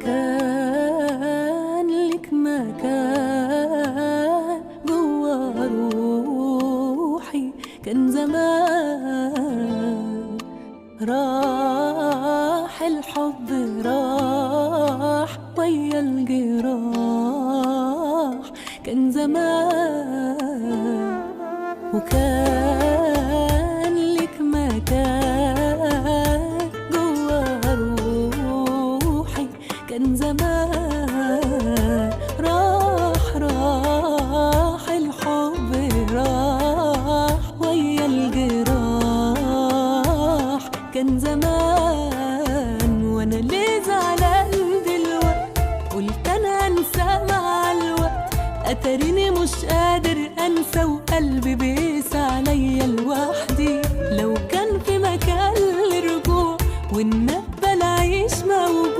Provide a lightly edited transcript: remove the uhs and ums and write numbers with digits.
كان لك مكان جوا روحي، كان زمان راح الحب، راح ويا الجراح، كان زمان. وكان لك مكان جوا روحي، كان زمان راح راح الحب، راح ويا الجراح، كان زمان. وانا ليه زعلان دلوقتي؟ قلت انا انسى مع الوقت، اتاريني مش قادر انسى وقلبي بيسعى عليا لوحدي. لو كان في مكان للرجوع والنبل اعيش موجوع.